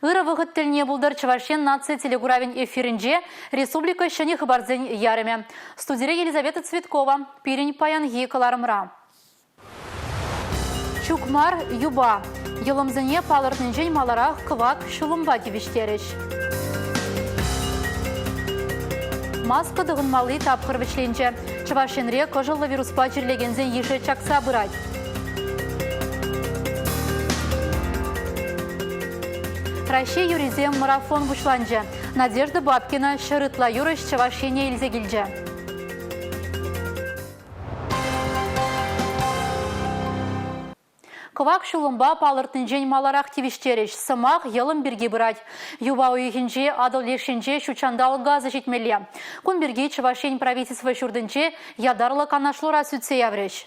Ырӑ вӑхӑт тӗлне пултӑр Чӑваш Ен наци телекуравӗн эфирӗнче республика ҫӗнӗ хыпарсен ярӑмӗ. Студире Елизавета Цветкова. Пирӗн паянхи кӑларӑмра. Чукмар юпа. Йӑлӑмсене палӑртнинчен маларах кӑвак ҫулӑмпа тивӗҫтерӗҫ. Маска тӑхӑнмалли тапхӑр вӗҫленчӗ. Чӑваш Енре кӑшӑллӑ вируспа чирлекенсен йышӗ чакса пырать. Раҫҫей юрисем марафон пуҫланчӗ. Надежда Бабкина ҫӗр ытла юрӑҫ Чӑваш Ене илсе килчӗ. Кӑвак ҫулӑмпа палӑртнинчен маларах тивӗҫтерӗҫ. Сӑмах йӑлӑм пирки пырать. Юпа уйӑхӗнче Атӑл леш енче ҫут ҫанталӑк газӗ ҫитмелле. Кун пирки Чӑваш Ен Правительство ҫуртӗнче ятарлӑ канашлура сӳтсе яврӗҫ.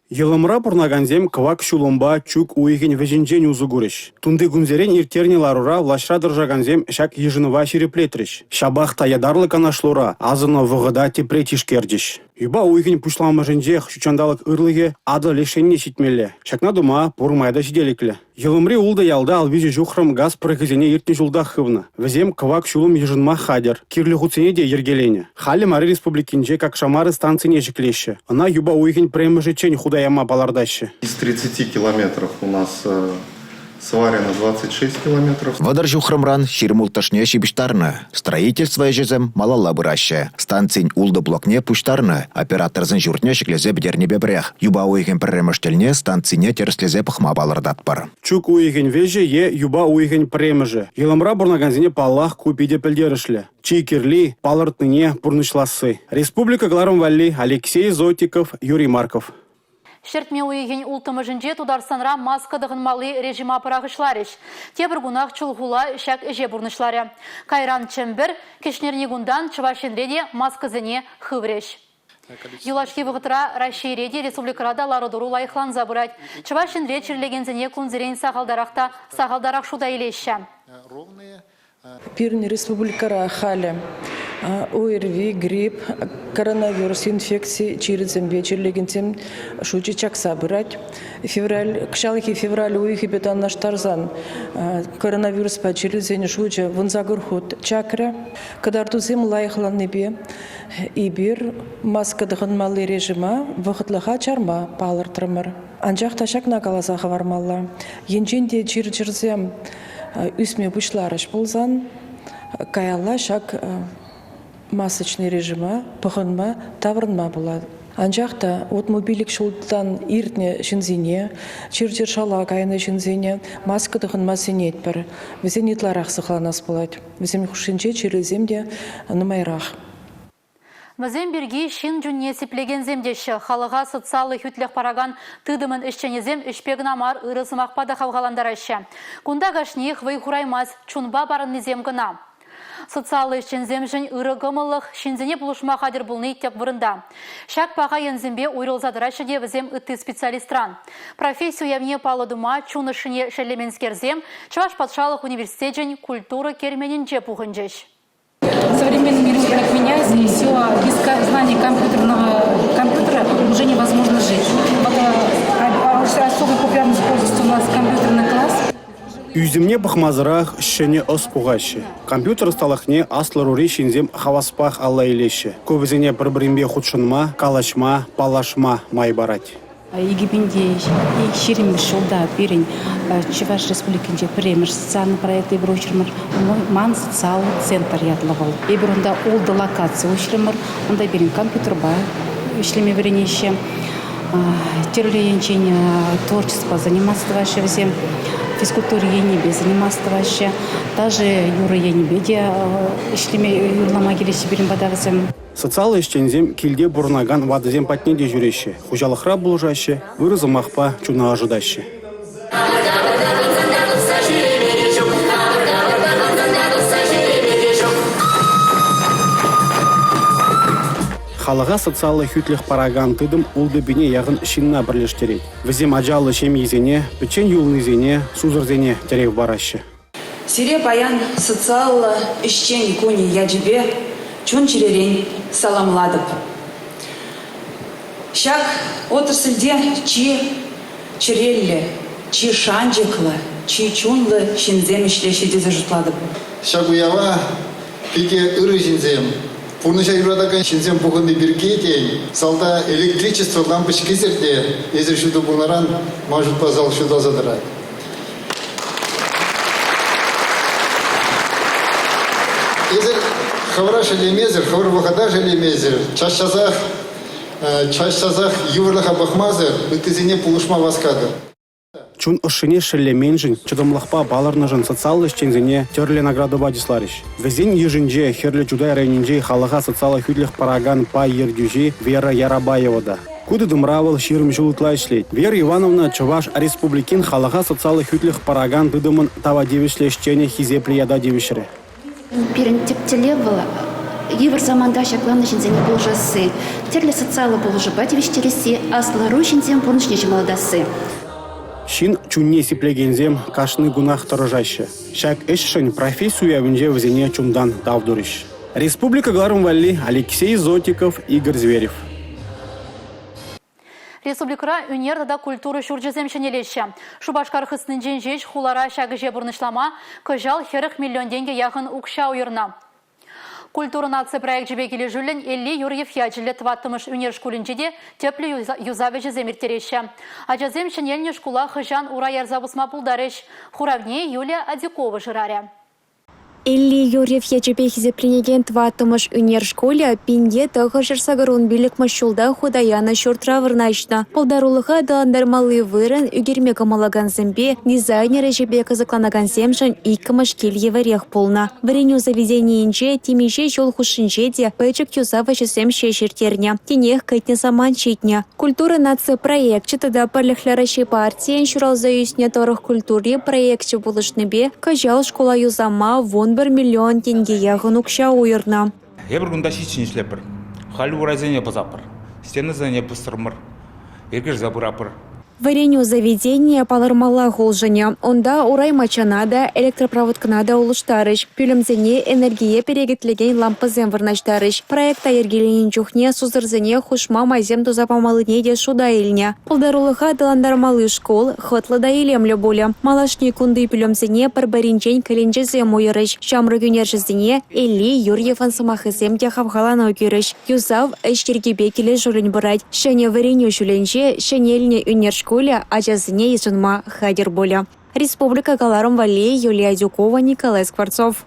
Йӑлӑмра пурӑнакансем кӑвак ҫулӑмпа чӳк уйӑхӗн вӗҫӗнчен усӑ курӗҫ. Тунти кунсерен ирттернӗ ларура влаҫра тӑрӑшакансем ҫак йышӑнӑва ҫирӗплетрӗҫ. Ҫапах та ятарлӑ канашлура асӑннӑ вӑхӑта тепре тишкерчӗҫ. Юпа уйӑхӗн пуҫламӑшӗнчех ҫут ҫанталӑк ырлӑхӗ Атӑл леш енне ҫитмелле. Ҫакна тума пур май та ҫителӗклӗ. Йӑлӑмри ултӑ ялта 53 ҫухрӑм газ пӑрӑхӗсене иртнӗ ҫултах хывнӑ. Вӗсем кӑвак ҫулӑм йышӑнма хатӗр. Кирлӗ хутсене те йӗркеленӗ. Халӗ Мари Республикинче Какшамары станцине ҫӗклеҫҫӗ. Ӑна юпа уйӑхӗн пӗрремӗшӗччен хута яма палӑртаҫҫӗ. Из 30 километров у нас Сварено 26 километров. 30 ҫухрӑмран 20 улттӑшне ҫыпӑҫтарнӑ. Строительство ӗҫӗсем малалла пыраҫҫӗ. Станцин ултӑ блокне пуҫтарнӑ. Операторсен ҫуртне ҫӗклесе пӗтернипе пӗрех. Юпа уйӑхӗн пӗрремӗш тӗлне станцине тӗрӗслесе пӑхма палӑртатпӑр. Чӳк уйӑхӗн вӗҫӗ е юпа уйӑхӗн пӗрремӗшӗ. Йӑлӑмра пурӑнакансене паллах ку питӗ пӗлтерӗшлӗ. Чи кирли – палӑртнине пурнӑҫласси. Республика кӑларӑм валли Алексей Зотиков, Юрий Марков. Ҫӗртме уйӑхӗн улттӑмӗшӗнче Тутарстанра маска тӑхӑнмалли режима пӑрахӑҫларӗҫ. Тепӗр кунах Чулхула ҫак ӗҫе пурнӑҫларӗ. Кайран Чӗмпӗр, кӗҫнерникунтан Чӑваш Енре те маскӑсене хыврӗҫ. Юлашки вӑхӑтра Раҫҫейре те, республикӑра та лару-тӑру лайӑхланса пырать. Чӑваш Енре чирлекенсене кунсерен сахалтарах та сахалтарах шута илеҫҫӗ. Пирӗн республикӑра халӗ ОРВИ, грипп, коронавирус инфекци чирӗсемпе чирлекенсен шучӗ чакса пырать. Февраль, кӑҫалхи февраль уйӑхӗпе танлаштарсан коронавируспа чирлисен шучӗ 18 хут чакрӗ. Кӑтартусем лайӑхланнипе эпир маска тӑхӑнмалли режима вӑхӑтлӑха чарма палӑртрӑмӑр. Анчах та ҫакна каласа хӑвармалла. Енчен те чир-чӗрсем ӳсме пуҫларӗҫ пулсан каялла ҫак масочный режима пӑхӑнма таврӑнма пулать. Анчах та 65 ҫултан иртнӗ ҫынсене, чир-чӗр шала кайнӑ ҫынсене маска тӑхӑнма сӗнетпӗр. Вӗсен ытларах сыхланас пулать. Вӗсен хушшинче чирлисем те нумайрах. Вӗсем пирки ҫын чунне сиплекенсем теҫҫӗ. Халӑха социаллӑ хӳтлӗх паракан тытӑмӑн ӗҫченӗсем ӗҫпе кӑна мар, ырӑ сӑмахпа та хавхалантараҫҫӗ. Кунта кашниех вӑй хураймасть, чунпа парӑннисем кӑна. Социаллӑ ӗҫченсемшӗн ырӑ кӑмӑллӑх, ҫынсене пулӑшма хатӗр пулни тӗп вырӑнта. Ҫак паха енсемпе уйрӑлса тӑраҫҫӗ те вӗсем ытти специалистран. Професси уявне паллӑ тума чун ӑшшине шеллеменскерсем Чӑваш патшалӑх университечӗн культура керменӗнче пухӑнчӗҫ. Современный мир так меняется, и все, без знания компьютерного компьютера уже невозможно жить. Вот особой популярность пользуется у нас компьютерный класс. Ӳсӗмне пӑхмасӑрах ҫӗнӗ ӑс пухаҫҫӗ. Компьютер ӑсталӑхне аслӑ ӑрури ҫынсем хаваспах алла илеҫҫӗ. Ку вӗсене пӗр-пӗринпе хутшӑнма, калаҫма, паллашма май парать. 2020 ҫулта пирӗн Чӑваш Республикинче пӗрремӗш социаллӑ проект эпир уҫрӑмӑр. Ман социаллӑ центр ятлӑ вӑл. Эпир унта ултӑ локаци уҫрӑмӑр. Унта пирӗн компьютерпа ӗҫлеме вӗренеҫҫӗ. Тӗрлӗ енчен творчествопа заниматься тӑваҫҫӗ вӗсем, физкультура енӗпе заниматься тӑваҫҫӗ. Ташӑ юрӑ енӗпе те ӗҫлеме, юрлама килеҫҫӗ пирӗн пата вӗсем. Социаллӑ ӗҫченсем килте пурӑнакан ватӑсем патне те ҫӳреҫҫӗ, хуҫалӑхра пулӑшаҫҫӗ, ырӑ сӑмахпа чуна ӑшӑтаҫҫӗ. Халӑха социаллӑ хӳтлӗх паракан тытӑм ултӑ пине яхӑн ҫынна пӗрлештерет. Вӗсем ачаллӑ ҫемйисене, пӗччен юлнисене, сусӑрсене тӗрев параҫҫӗ. Сире паян социаллӑ ӗҫчен кунӗ ячӗпе чун-чӗререн саламлатӑп. Ҫак отрасльте чи чӗреллӗ, чи шанчӑклӑ, чи чунлӑ ҫынсем ӗҫлеҫҫӗ тесе шутлатӑп. Ҫак уява питӗ ырӑ ҫынсем, пурнӑҫа юратакан ҫынсем пухӑнни пирки, тен, залта электричество лампочкисӗр те эсир ҫутӑ пулнӑран ман шутпа зал ҫуталса тӑрать. Эсир хӑвӑра шеллемесӗр, хӑвӑр вӑхӑта шеллемесӗр час-часах час-часах йывӑрлӑха пӑхмасӑр ыттисене пулӑшма васкатӑр. Чун ӑшшине шеллеменшӗн, чӑтӑмлӑхпа палӑрнӑшӑн социаллӑ ӗҫченсене тӗрлӗ наградӑпа чысларӗҫ. Вӗсен йышӗнче Хӗрлӗ Чутай районӗнчи халӑха социаллӑ хӳтлӗх паракан пай ертӳҫи Вера Ярабаева та. Ку тытӑмра вӑл 20 ҫул ытла ӗҫлет. Вера Ивановна Чӑваш Республикин халӑха социаллӑ хӳтлӗх паракан тытӑмӑн тава тивӗҫлӗ ӗҫченӗ хисеплӗ ята тивӗҫрӗ. Пирӗн тӗп тӗллев вӑл йывӑр саманта ҫакланнӑ ҫынсене пулӑшасси, тӗрлӗ социаллӑ пулӑшупа тивӗҫтересси, аслӑ ӑру ҫынсен пурнӑҫне ҫӑмӑллатасси. Ҫын чунне сиплекенсем кашни кунах тӑрӑшаҫҫӗ. Ҫак ӗҫшӗн професси уявӗнче вӗсене чунтан тав турӗҫ. Республика кӑларӑм валли Алексей Зотиков, Игорь Зверев. Республикӑра ӳнер тата культура ҫурчӗсем ҫӗнелеҫҫӗ. Шупашкар хыснинчен ҫеҫ хулара ҫак ӗҫе пурнӑҫлама кӑҫал 40 миллион тенкӗ яхӑн укҫа уйӑрнӑ. Культура наци проекчӗпе килӗшӳллӗн Элли Юрьев ячӗллӗ тӑваттӑмӗш ӳнер шкулӗнче те тӗплӗ юсав ӗҫӗсем ирттереҫҫӗ. Ачасем ҫӗнелнӗ шкула хӑҫан ура ярса пусма пултарӗҫ? Хуравне Юлия Адюкова шырарӗ. Элли Юрьев ячӗпе хисепленекен тӑваттӑмӗш ӳнер шкулӗ 1985-мӗш ҫулта хута янӑ ҫуртра вырнаҫнӑ. Пултарулӑха аталантармалли вырӑн ӳкерме кӑмӑллакансемпе дизайнер ӗҫӗпе кӑсӑкланакансемшӗн иккӗмӗш кил евӗрех пулнӑ. Вӗренӳ заведенийӗнче темиҫе ҫул хушшинче те пӗчӗк юсав ӗҫӗсем ҫеҫ ирттернӗ. Тинех кӗтнӗ самант ҫитнӗ. Культура наци проекчӗ тата Пӗрлӗхлӗ Раҫҫей партийӗн ҫуралса ӳснӗ тӑрӑх культури проекчӗ пулӑшнипе кӑҫал шкула юсама 11 миллион тенке яхӑн укҫа уйӑрнӑ. Эпир кунта ҫиччӗн ӗҫлетпӗр. Халь урайсене пӑсатпӑр, стенасене пӑсрӑмӑр, йӗркелесе пыратпӑр. Вӗренӳ заведенийӗ палӑрмаллах улшӑнӗ. Унта урай маччана та, электропроводкӑна та улӑштарӗҫ, пӳлӗмсене энергие перекетлекен лампӑсем вырнаҫтарӗҫ. Проекта йӗркеленӗ чухне сусӑрсене хушма майсем туса памаллине те шута илнӗ. Пултарулӑха аталантармалли шкул хӑтлӑ та илемлӗ пулӗ. Малашне кунти пӳлӗмсене пӗр-пӗринчен кӗленчесем уйӑрӗҫ. Ҫамрӑк ӳнерҫӗсене Элли Юрьевӑн сӑмахӗсем те хавхалану кӳрӗҫ. Юсав ӗҫ йӗркипе килӗшӳллӗн пырать. Ҫӗнӗ вӗренӳ ҫулӗнче ҫӗнелнӗ ӳнер шкулӗ ачасене йышӑнма хатӗр пулӗ. Республика кӑларӑм валли Юлия Адюкова, Николай Скворцов.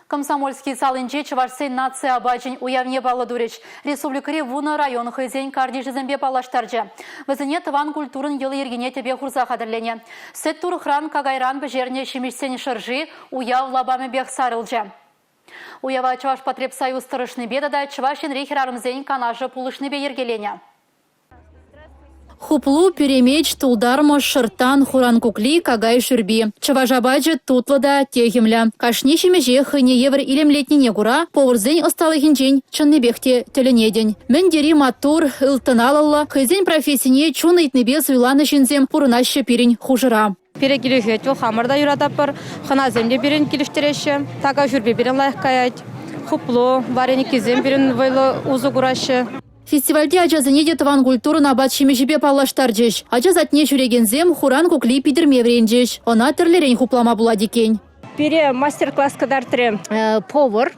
Комсомольски салинче чӑвашсен наци апачӗн уявне паллӑ турӗҫ. Республикӑри вунӑ район хӑйсен картишӗсемпе паллаштарчӗ. Вӗсене тӑван культурӑн йӑли-йӗркине тӗпе хурса хатӗрленӗ. Сӗт-турӑхран, какайран пӗҫернӗ ҫимӗҫсен шӑрши уяв лапамӗпех сарӑлчӗ. Уява Чӑвашпотребсоюз тӑрӑшнипе тата Чӑваш Енри хӗрарӑмсен канашӗ пулӑшнипе йӗркеленӗ. Хуплу, пӳремеч, тултармӑш, шӑрттан, хуран кукли, какай шӳрпи. Чӑваш апачӗ тутлӑ та техӗмлӗ. Кашни ҫимӗҫе хӑйне евӗр илемлетнине кура поварсен ӑсталӑхӗнчен чӑннипех те тӗлӗнетӗн. Мӗн тери маттур, ылтӑн алӑллӑ, хӑйсен профессине чун ыйтнипе суйланӑ ҫынсем пурӑнаҫҫӗ пирӗн хушӑра. Пире килӗшет вӑл, хамӑр та юрататпӑр, хӑнасем те пирӗн килӗштереҫҫӗ. Така шӳрпи пирӗн лайӑх каять, хуплу, вареникисем пирӗн вӑйлӑ усӑ кураҫҫӗ. Фестивальте ачасене те тӑван культурӑн апат-ҫимӗҫӗпе паллаштарчӗҫ. Ача садне ҫӳрекенсем хуран кукли питӗрме вӗренчӗҫ. Ӑна тӗрлӗрен хуплама пулать иккен. Пире мастер-класс кӑтартрӗ повар,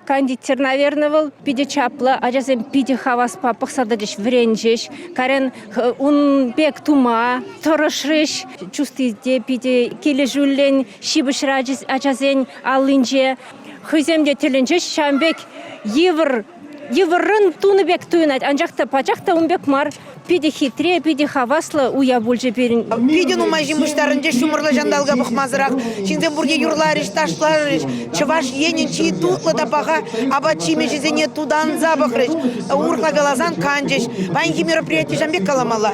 кондитер, наверное, вӑл. Питӗ чаплӑ, ачасем питӗ хаваспа пӑхса тӑчӗҫ, вӗренчӗҫ. Кайран ун пек тума тӑрӑшрӗҫ. Чусти те питӗ килӗшӳллӗн ҫыпӑҫрӗ ачасен аллинче. Хӑйсем те тӗлӗнчӗҫ, ҫавӑн пек йывӑр йывӑррӑн тунӑ пек туйӑнать, анчах та пачах та ун пек мар. Питӗ хитре, питӗ хаваслӑ уяв пулчӗ пирӗн. Питӗ нумай ҫын пуҫтарӑнчӗ ҫумӑрлӑ ҫанталӑка пӑхмасӑрах. Ҫынсем пурте юрларӗҫ, ташларӗҫ. Чӑваш Енӗн чи тутлӑ та паха апат-ҫимӗҫӗсене тутанса пӑхрӗҫ. Урӑхла каласан, канчӗҫ. Паянхи мероприяти ҫавӑн пек каламалла.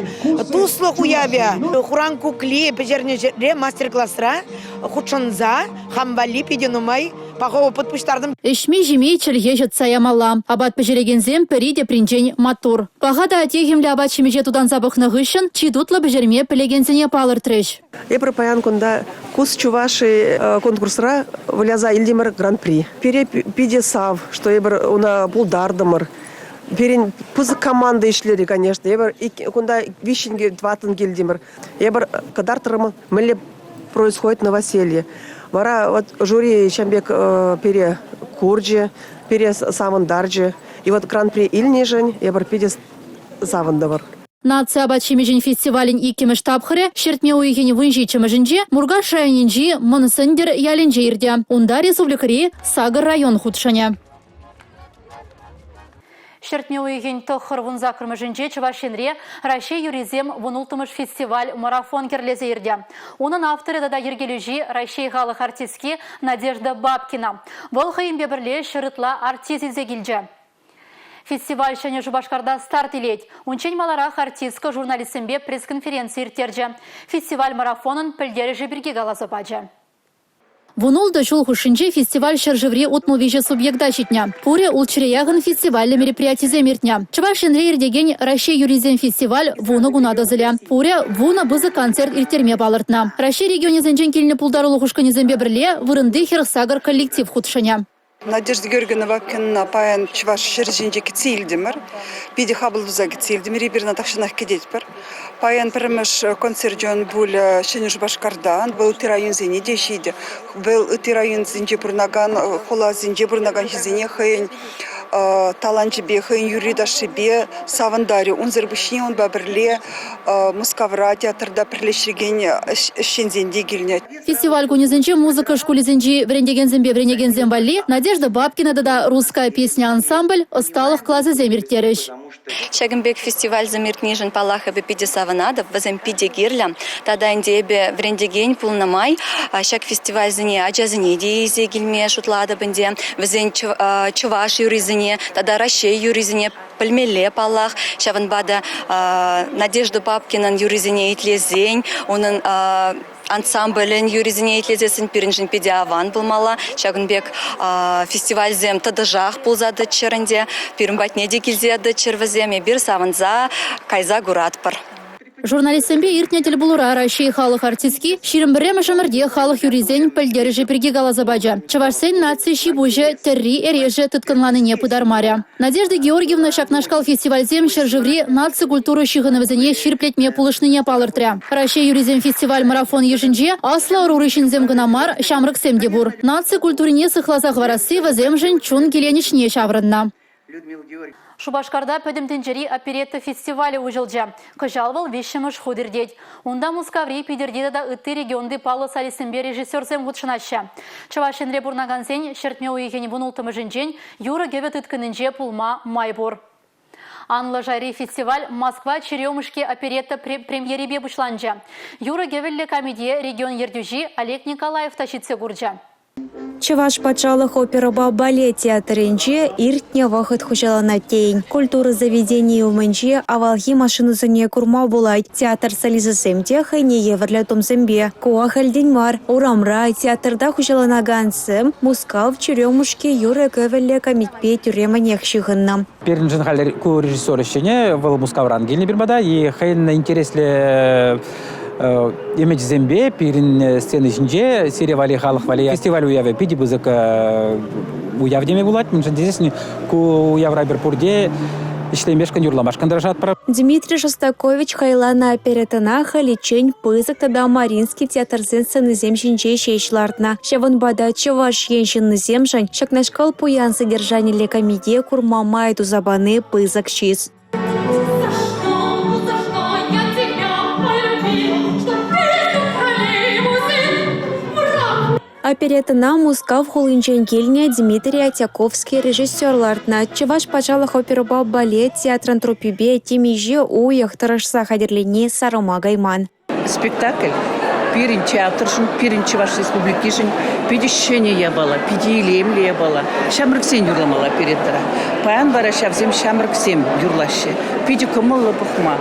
Туслӑх уявӗ хуран кукли пӗҫернӗ ҫӗре мастер-класра хутшӑнса хам валли питӗ нумай паха опыт пуҫтартӑм. Ӗҫми-ҫими чӗлхе ҫӑтса ямалла. Апат пӗҫерекенсем пӗри тепринчен маттур. Паха та техӗмлӗ апат-ҫимӗҫе тутанса пӑхнӑ хыҫҫӑн чи тутлӑ пӗҫерме пӗлекенсене палӑртрӗҫ. Эпир паян кунта «Вкус Чувашии» конкурсра выляса илтӗмӗр гран-при. Пире питӗ сав, что эпир уна пултартӑмӑр. Пирӗн пысӑк команда ӗҫлерӗ, конечно. Эпир кунта виҫҫӗн тӑваттӑн килтӗмӗр. Эпир кӑтартрӑмӑр, мӗнле. происходит новоселье. Вара вот жюри ҫавӑн пек пире курчӗ, пире савӑнтарчӗ. И вот гран-при илнишӗн эпир питӗ савӑнтӑмӑр. Наци апат-ҫимӗҫӗн фестивалӗн иккӗмӗш тапхӑрӗ ҫӗртме уйӑхӗн 17-мӗшӗнче Муркаш районӗнчи Мӑн Сӗнтӗр ялӗнче иртӗ. Унта республикӑри сакӑр район хутшӑнӗ. Ҫӗртме уйӑхӗн 9-18-мӗшӗнче Чӑваш Енре Раҫҫей юррисем 16-мӗш фестиваль марафон кӗрлесе иртӗ. Унӑн авторӗ тата йӗркелӳҫи Раҫҫей халӑх артистки Надежда Бабкина. Вӑл хӑйӗнпе пӗрле ҫӗр ытла артист илсе килчӗ. Фестиваль Ҫӗнӗ Шупашкарта старт илет. Унччен маларах артистка журналистсемпе пресс-конференци ирттерчӗ. Фестиваль-марафонӑн пӗлтерӗшӗ пирки каласа пачӗ. 16 ҫул хушшинче фестиваль ҫӗршыври 63 субъекта ҫитнӗ. Пурӗ ултҫӗре яхӑн фестивальлӗ мероприятисем иртнӗ. Чӑваш Енре иртекен Раҫҫей юррисен фестиваль вунӑ куна тӑсӑлӗ. Пурӗ вунӑ пысӑк концерт ирттерме палӑртнӑ. Раҫҫей регионӗсенчен килнӗ пултарулӑх ушкӑнӗсемпе пӗрле вырӑнти 48 коллектив хутшӑнӗ. Надежда Георгиевна Бабкинӑна паян чӑваш ҫӗрӗ ҫинче кӗтсе илтӗмӗр. Питӗ хапӑл туса кӗтсе илтӗмӗр. Эпир ӑна тахҫанах кӗтетпӗр. Паян пӗрремӗш концерчӗ ун пулӗ Ҫӗнӗ Шупашкарта. Вӑл ытти районсене те ҫитӗ. Вӑл ытти районсенче пурӑнакан, хуласенче пурӑнакан ҫынсене хӑйӗн таланчӗпе, хӑйӗн юрри-ташшипе савӑнтарӗ. Унсӑр пуҫне унпа пӗрле Мускавра театрта пӗрле ӗҫлекен ӗҫченсем те килнӗ. Фестиваль кунӗсенче музыка шкулӗсенчи вӗрентекенсемпе вӗренекенсем валли Надежда Бабкина тата «Русская песня» ансамбль ӑсталӑх класӗсем ирттерӗҫ. Ҫакӑн пек фестивальсем иртнишӗн, паллах, эпӗ питӗ савӑнатӑп, вӗсем питӗ кирлӗ. Тата ӗнтӗ эпӗ вӗрентекен пулнӑ май ҫак фестивальсене ачасене те илсе килме шутлатӑп ӗнтӗ. Вӗсен чӑваш юррисене тата Раҫҫей юррисене пӗлмелле, паллах. Ҫавӑнпа та Надежда Бабкинӑн юррисене итлесен, унӑн ансамблӗн юррисене итлесессӗн пирӗншӗн питӗ аван пулмалла. Ҫакӑн пек фестивальсем тӑтӑшах пулса тӑччӑр ӗнтӗ, пирӗн патне те килсе тӑччӑр вӗсем, эпир савӑнса кайса куратпӑр. Журналистсемпе иртнӗ тӗл пулура Раҫҫей халӑх артистки 21-мӗш ӗмӗрте халӑх юррисен пӗлтерӗшӗ пирки каласа пачӗ. Чӑвашсен наци ҫи-пуҫӗ, тӗрри-эрешӗ тыткӑнланине пытармарӗ. Надежда Георгиевна ҫакнашкал фестивальсем ҫӗршыври наци культура ҫыхӑнӑвӗсене ҫирӗплетме пулӑшнине палӑртрӗ. Раҫҫей юррисен фестиваль-марафон йышӗнче аслӑ ӑрури ҫынсем кӑна мар, ҫамрӑксем те пур. Наци культурине сыхласа хӑварасси вӗсемшӗн чун киленӗҫне ҫаврӑннӑ. Шупашкарта Пӗтӗм тӗнчери оперетта фестивалӗ уҫӑлчӗ. Кӑҫал вӑл виҫҫӗмӗш хут иртет. Унта Мускаври, Питӗрти тата ытти регионти паллӑ солистсемпе режиссерсем хутшӑнаҫҫӗ. Чӑваш Енре пурӑнакансен ҫӗртме уйӑхӗн 16-мӗшӗнчен юрӑ-кӗвӗ тыткӑнӗнче пулма май пур. Анлӑ шайри фестиваль «Москва черемушки» оперетта премьерипе пуҫланчӗ. Юрӑ-кӗвӗллӗ камите регион ертӳҫи Олег Николаев та ҫитсе курчӗ. Чӑваш патшалӑх оперӑпа балет театрӗнче иртнӗ вӑхӑт хуҫаланать тейӗн. Культура заведенийӗ умӗнче авалхи машинӑсене курма пулать. Театр солисчӗсем те хӑйне евӗрлӗ тумсемпе. Ку ахальтен мар. Урамра театрта хуҫаланакан сӗм Мускав черемушки юрӑ-кӗвӗллӗ камитпе тӳрремӗнех ҫыхӑннӑ. Пирӗншӗн халӗ ку режиссер ӗҫченӗ, вӑл Мускавран килнӗ пирӗн пата, и хӑйӗн интереслӗ ӗмӗчӗсемпе пирӗн сцена ҫинче Сире валли халӑх валли фестиваль уявӗ питӗ пысӑк уяв теме пулать. Мӗншӗн тесессӗн ку уявра эпир пурте ӗҫлемешкӗн, юрламашкӑн тӑрӑшатпӑр. Дмитрий Шостакович хайланӑ опереттӑна халиччен пысӑк тата Мариинский театрсен сценисем ҫинче ҫеҫ лартнӑ. Ҫавӑнпа та Чӑваш Ен ҫыннисемшӗн ҫакнашкал пуян содержаниллӗ камите курма май туса пани пысӑк чыс. Опереттӑна Мускав хулинчен килнӗ Дмитрий Отяковский режиссер лартнӑ. Чӑваш патшалӑх оперӑпа балет театрӗн труппипе темиҫе уйӑх тӑрӑшса хатӗрленни сарӑма кайман. Спектакль пирӗн театршӑн, пирӗн Чӑваш Республикишӗн питӗ ҫӗнӗ япала, питӗ илемлӗ япала. Ҫамрӑксен юрламалла опереттӑра. Паян вара ҫавсем ҫамрӑксем юрлаҫҫӗ. Питӗ кӑмӑллӑ пӑхма.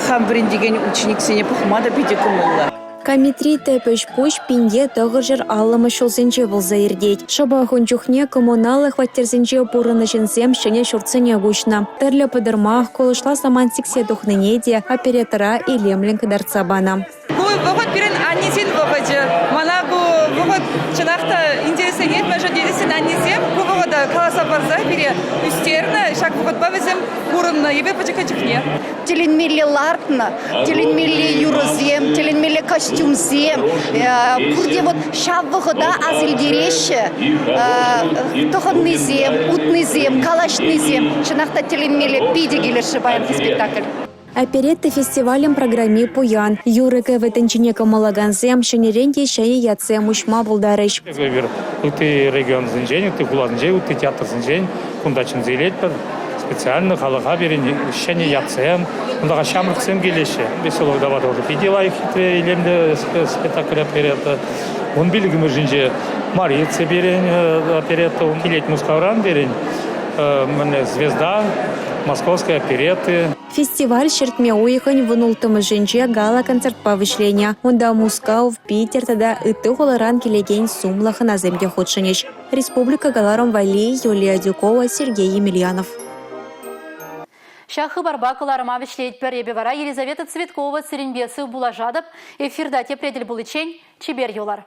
Хам вӗрентекен учениксене пӑхма та питӗ кӑмӑллӑ. Камитри тӗп ӗҫ-пуҫ 1950-мӗш ҫулсенче пулса иртет. Шӑпах ун чухне коммуналлӑ хваттерсенче пурӑннӑ ҫынсем ҫӗнӗ ҫуртсене куҫнӑ. Тӗрлӗ пӑтӑрмах, кулӑшла самант сиксе тухнине те опереттӑра илемлӗн кӑтартса панӑ. Ку вӑхӑт пирӗн аннесен вӑхӑчӗ. Мана ку вӑхӑт чӑнах та интересленет, мӗншӗн тесен аннесем ку вӑхӑта. каласа парса пире ӳстернӗ. Ҫак вӑхӑтпа вӗсем пурӑннӑ эпир пӗчӗккӗ чухне. Тӗлӗнмелле лартнӑ, тӗлӗнмелле юрӑсем, тӗлӗнмелле костюмсем. Пурте вот ҫав вӑхӑта ас илтереҫҫӗ. Тӑхӑннисем, утнисем, калаҫнисем. Чӑнах та тӗлӗнмелле питӗ килӗшрӗ паянхи спектакль. Оперетта фестивалӗн программи пуян. Юрӑ-кӗвӗ тӗнчине кӑмӑллакансем ҫӗнӗрен те ҫӗнӗ ятсем уҫма пултарӗҫ. Эпир ытти регионсенчен, ытти хуласенчен, ытти театрсенчен кунта чӗнсе илетпӗр. Специально халӑха пирӗн ҫӗнӗ ятсем, унта ҫамрӑксем килеҫҫӗ. Веселого давата уже питӗ лайӑх хитре илемлӗ спектакль оперетта. 15-мӗшӗнче Марица пирӗн оперетта килет Мускавран пирӗн звезда Московской оперетты. Фестиваль ҫӗртме уйӑхӗн 16-мӗшӗнче гала-концертпа вӗҫленӗ. Унта Мускав, Питӗр тата ытти хуларан килекен сумлӑ хӑнасем те хутшӑнӗҫ. Республика кӑларӑм валли Юлия Адюкова, Сергей Емельянов. Ҫак хыпарпа кӑларӑма вӗҫлетпӗр. Эпӗ вара Елизавета Цветкова сирӗнпе сыв пулашатӑп. Эфирта тепре тӗл пуличчен чипер юлар.